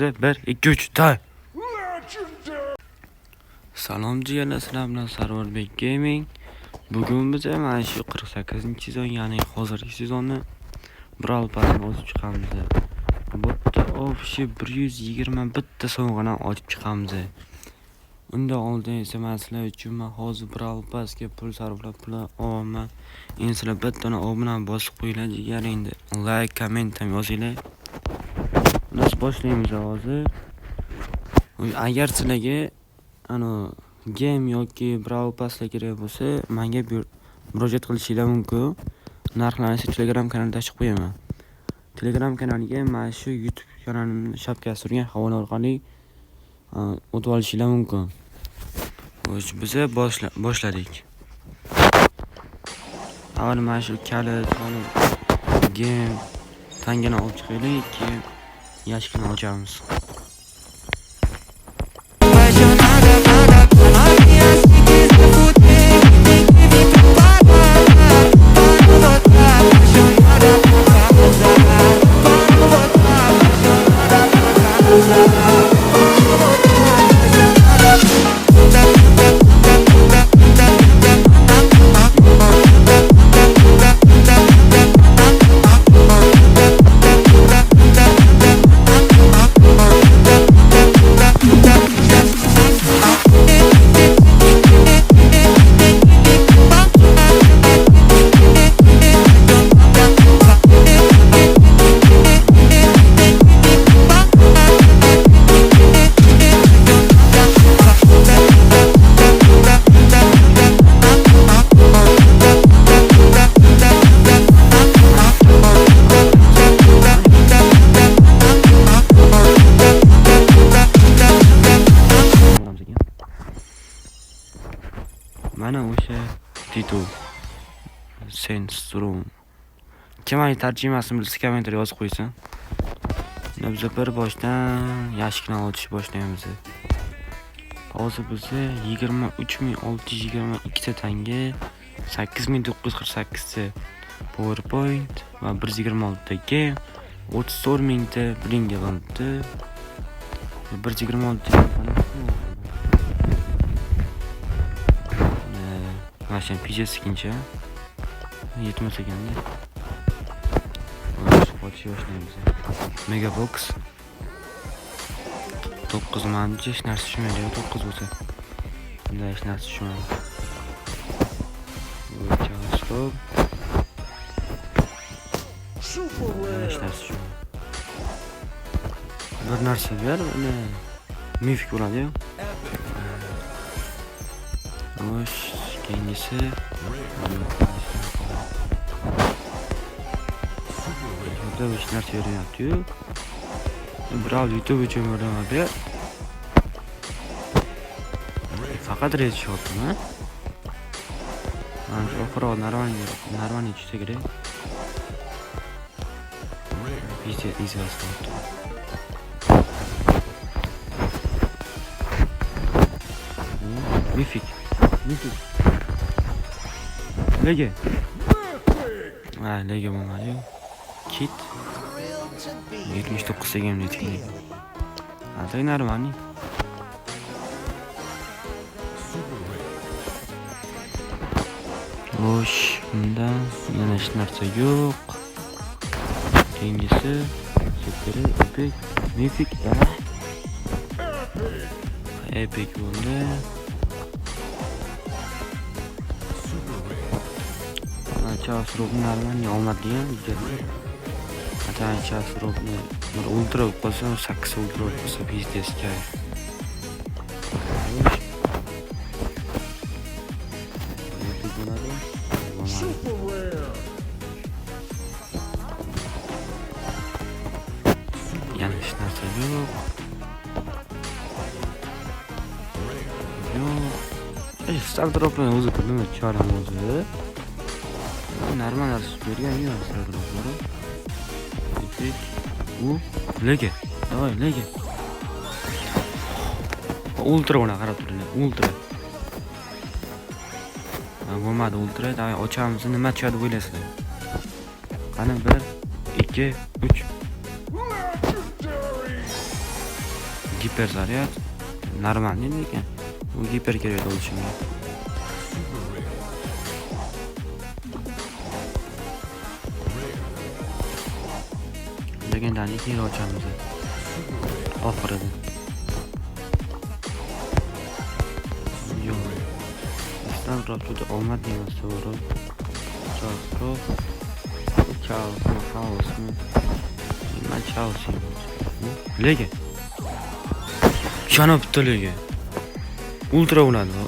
1 2 3 day. Salom jigarlar, sizlar bilan Sarvarbek Gaming. Bugun biz mana shu 48-sezon, ya'ni hozirgi sezonni Brawl Pass'ni ochib chiqamiz. Bu yerda общий 121 ta sovg'ani ochib chiqamiz. Undan oldin esa men sizlar uchun men hozir Brawl Pass'ga pul sarflab pul olaman. Endi sizlar bitta obuna bosib qo'yinglar jigar, endi like, komment ham yozinglar. Biz boshlaymiz hozir. Agar sizlarga ano game yoki Brawl Pass'lar kerak bo'lsa, menga murojaat qilishinglar mumkin. Narxlarni esa Telegram kanalida ochib qo'yaman. Telegram kanaliga mana shu YouTube kanalimni shapkasi turgan havola orqali o'tib olishinglar mumkin. Xo'sh, biz boshladik. Avval mana shu kalit, mana game tangani olib chiqaylik, keyin yashikni ochamiz. Apaixonada, nada, novinha se quiser fuder, tem que vir preparada para voltar apaixonada pra casa, para voltar apaixonada pra casa, para voltar apaixonada. Olamiz ekan. Mana o'sha titul Sandstorm. Kim ay tarjimasini bilsa kommentar yozib qo'ysin. Unda biz bir boshdan yashikni ochish boshlaymiz. Hozir bizda 23 622 ta tanga, 8948 ta PowerPoint va 126 ta game, 34 mingta blinga qolibdi. 126 ta. Mana shu PJ skincha yetmas ekanda. Ochishni boshlaymiz. Megabox 9, manimcha hech narsa tushmaydi, 9 bo'lsa. Bunda hech narsa tushmadi. Stop. Hech narsa tushmadi. Bir narsa ber, uni мифик bo'ladi-yu. Xo'sh, keyingisi. Yo'q, hech narsa bermayapti-yu. Birov YouTube uchun bir ber. Faqat rez tushyaptimi? Mana shu oxiri нормальный, нормальный tushsa kerak. Easy, easy bosib. Мифик. Мифик. Lege. Ha, lege bo'lmadi. Kit. 79 taga yetgan. Ha, так нормальный. Xo'sh, unda yana hech narsa yo'q. Keyingisi super epic, мифик, давай. Epic bo'ldi. Chaos Robni нормальный olmadi jigarlar. Ata Chaos Robni bir ultra bo'lib qolsa, 8 ultra bo'lib qolsa, пиздец кайф. Xo'sh. Epic bo'ladi. Bo'lmadi. Yana hech narsa yo'q. Yo'q. Star dropni o'zi bir nima choram o'zi. Normal narsa bergan yo'q Star droplari. Epic. U lege. Давай, lege. Ultra uni qarab turinglar, ultra. Ha, bo'lmadi ultra. Давай ochamiz. Nima tushadi deb o'ylaysizlar? Qani 1 2 3. Giper zaryad. Нормальный lekin. Bu giper kerak bo'ldi shunga. Legendani keyin ochamiz. Oxirida. Yo'q. Star juda omad emas, to'g'ri. Chaos, Chaosmi, Chaosmi? Nima Chaos emas. Lekin yana bitta lega. Ultra bo'ladi bu.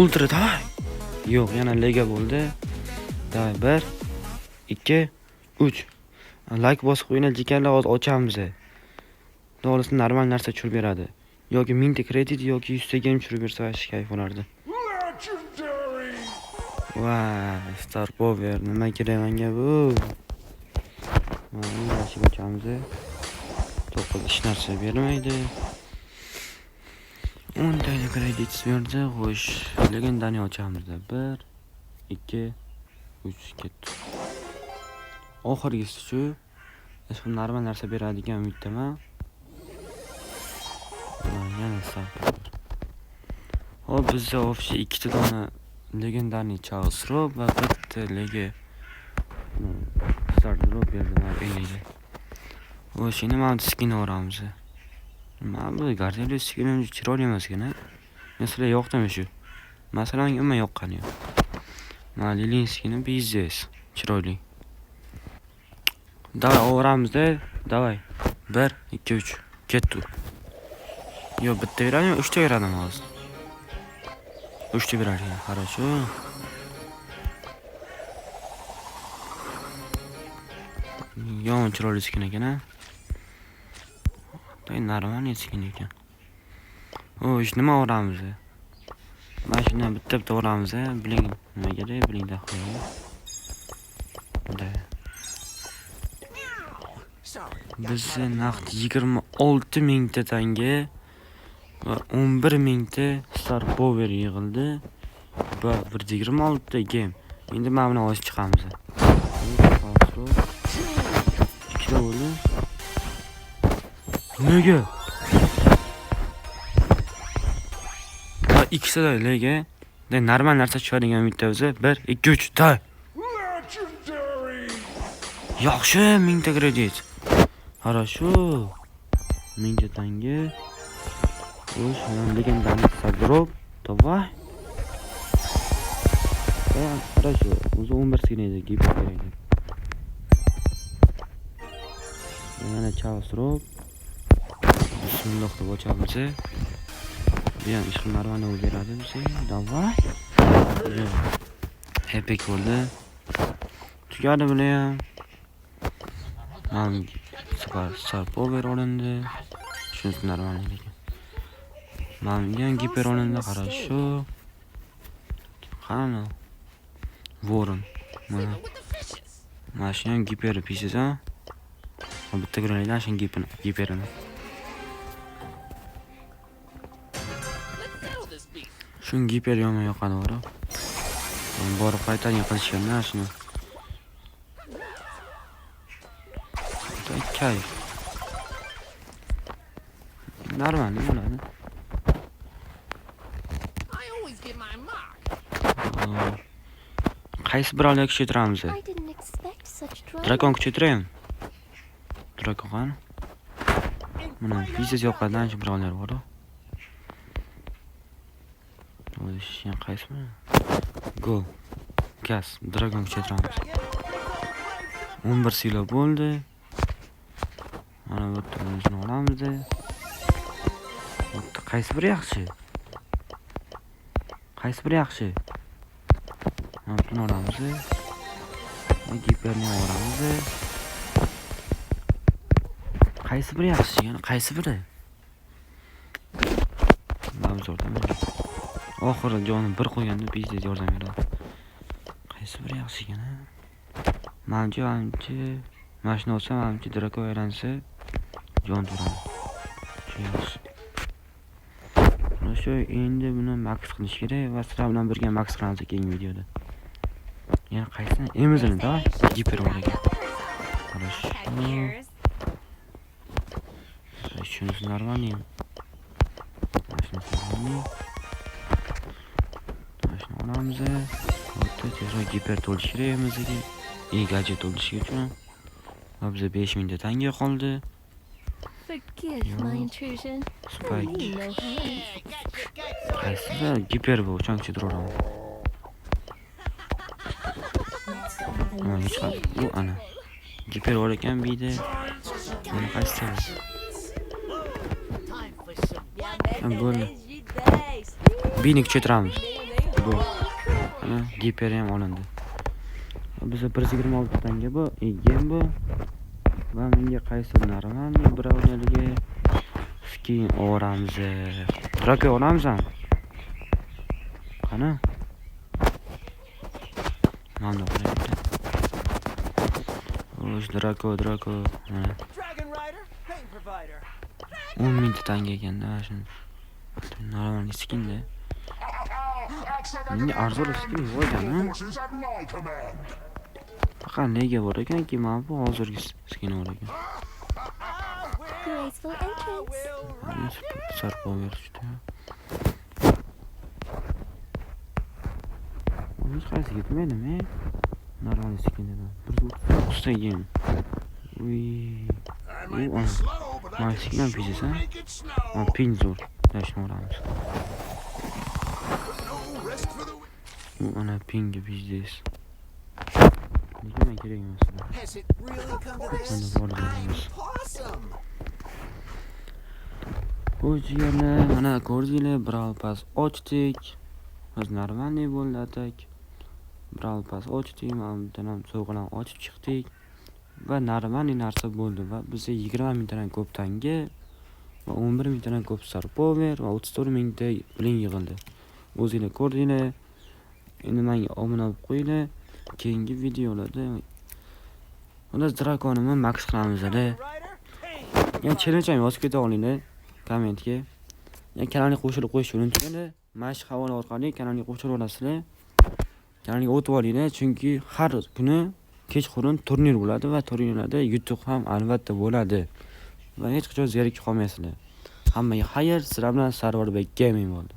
Ultra, давай. Yo'q, yana lega bo'ldi. Давай, 1 2 3. Like bosib qo'yinglar, jigarlar, hozir ochamiz. To'g'risi normal narsa tushirib beradi. Yoki 1000 ta kredit yoki 100 ta gem tushirib bersa вообще kayf bo'lardi. Va, Star Power nima kerak menga bu? Mana yashib ochamiz. To'qqiz hech narsa bermaydi. 10 ta kredit berdi. Xo'sh, legendani ochamiz. 1 2 3 ketdi. Oxirgisi shu. Hech normal narsa beradigan umiddaman. Yana Star Power. Hop, bizda вообще ikkita dona legendarniy Chaos Rob va bitta lega Star Drop berdi mana eliga. Xo'sh, endi mana skin olamiz. Mana bu Gardelius skinim chiroyli emas ekan. Men sizlar yoqdimi shu? Masalan, umuman yoqqani yo'q. Mana Lilin skini biznes, chiroyli. Давай overamiz-da. Давай. 1 2 3. Ketdi. Yo'q, bitta beradimi, uchta beradimi hozir? Uchta berar ekan. Хорошо. Yomon chiroyli skin ekan a. Нормальный skin ekan. Xo'sh, nima olamiz? Mana shundan bitta-bitta olamiz, biling nima kerak, biling daxoya. Da. Bizda naqd 26 mingta tanga va 11 mingta Star Power yig'ildi va 126 ta gem. Endi mana buni olib chiqamiz. Ikkita bo'ldi. Nega? Va ikkita lega. Normal narsa tushadigan umidda o'zi. 1 2 3 da. Yaxshi, 1000 ta kredit. Хорошо. 1000 ta tanga. Xo'sh, legendarniy Star Drop. Давай. Хорошо. O'zi 11 skin edi, giper kerak. Yana Chaos Rob. Bismillah deb ochamiz. Bu ham ish normal bo'lib beradi bizga. Давай. Yo'q. Epic bo'ldi. Tugadi bular ham. Mana Super Star Power olindi. Shunisi normal lekin. Mana ham giper olindi, хорошо. Qani? Voron. Mana. Mana shu ham giperi pisiz, ha? Bitta ko'raylik shu giperini. Shuni giper yomon yoqadi bor. Borib qaytadan qilishgan shuni. Kayf. Normal bo'ladi. Qaysi birovni kuchaytiramiz? Drakon kuchaytiraymi? Drakon qani? Mana biznes yoqadigan shu birovlar bor. O'zi qaysimi? Go. Gaz, drakon kuchaytiramiz. 11 silo bo'ldi. Mana bu yerda olamiz. Bu qaysi biri yaxshi? Qaysi biri yaxshi? Mana buni olamiz. Giperni olamiz. Qaysi biri yaxshi? Yana qaysi biri? Mana zo'rdan. Oxiri joni bir qo'yganda biznes yordam beradi. Qaysi biri yaxshi ekan? Manimcha, mana shuni olsam, manimcha Drako aylansa jon turadi. Shu yaxshi. Mana shu endi buni max qilish kerak va sizlar bilan birga max qilamiz keyingi videoda. Yana qaysini? Emizini, давай. Giper bor ekan. Хорошо. Shunisi нормальный. Нормальный. Mana shuni olamiz. Bitta tezroq giper to'lishi kerak bizga. И gadjet to'lishi uchun. Va bizga 5000 ta tanga qoldi. Forgive my intrusion. I Spike. mean no harm. Qaysida giper bu? O'chang turaveramiz. Mana hech qanday. U ana. Giper bor ekan bu yerda. Mana qaysi bu? Ha, bo'ldi. Bini kuchaytiramiz. Bu. Ana giper ham olindi. Bizda 126 tanga bu, gem bu. Va menga qaysi нормальный brawlerga skin olamiz. Draco olamizmi? Qani? Mana qilaylik. Xo'sh, Draco, Draco. Mana. Dragon Rider, pain provider. 10 mingta tanga ekanda mana shuni. Нормальный skinda. Menga arzon skin yo'q ekan, Faqat nega bor ekanki, mana bu hozirgi skin bor ekan. Graceful entrance. Mana sarpo berishdi. Hech qaysi ketmaydimi? Нормальный skin dedim. 139 ta gem. Uy. U ana. Mana skin ham pizza, ha? Mana pin zo'r. Shuni olamiz. U ana pinga pizdes. Nega men kerak emas. Has it really come to Mana this? bor I'm deymiz. possum. Xo'sh, jigarlar, mana ko'rdinglar, Brawl Pass ochdik. O'zi нормальный bo'ldi atak. Brawl Pass ochdik, mana bundan ham sovg'alarni ochib chiqdik. Va нормальный narsa bo'ldi va bizga 20 mingtadan ko'p tanga va 11 mingtadan ko'p star power va 34 mingta bling yig'ildi. O'zinglar ko'rdinglar. Endi menga obuna bo'lib qo'yinglar. Keyingi videolarda unda drakonimni max qilamiz. Rider, pain Yani challenge ham yozib keta olinglar kommentga. Yani kanalga qo'shilib qo'yishni unutmanglar. Mana shu havola orqali kanalga qo'shilib olasizlar. Kanalga o'tib olinglar, chunki har kuni kechqurun turnir bo'ladi va turnirlarda yutuq ham albatta bo'ladi. Va hech qachon zerikib qolmaysizlar. Hammaga xayr, sizlar bilan Sarvarbek Gaming bo'ldi.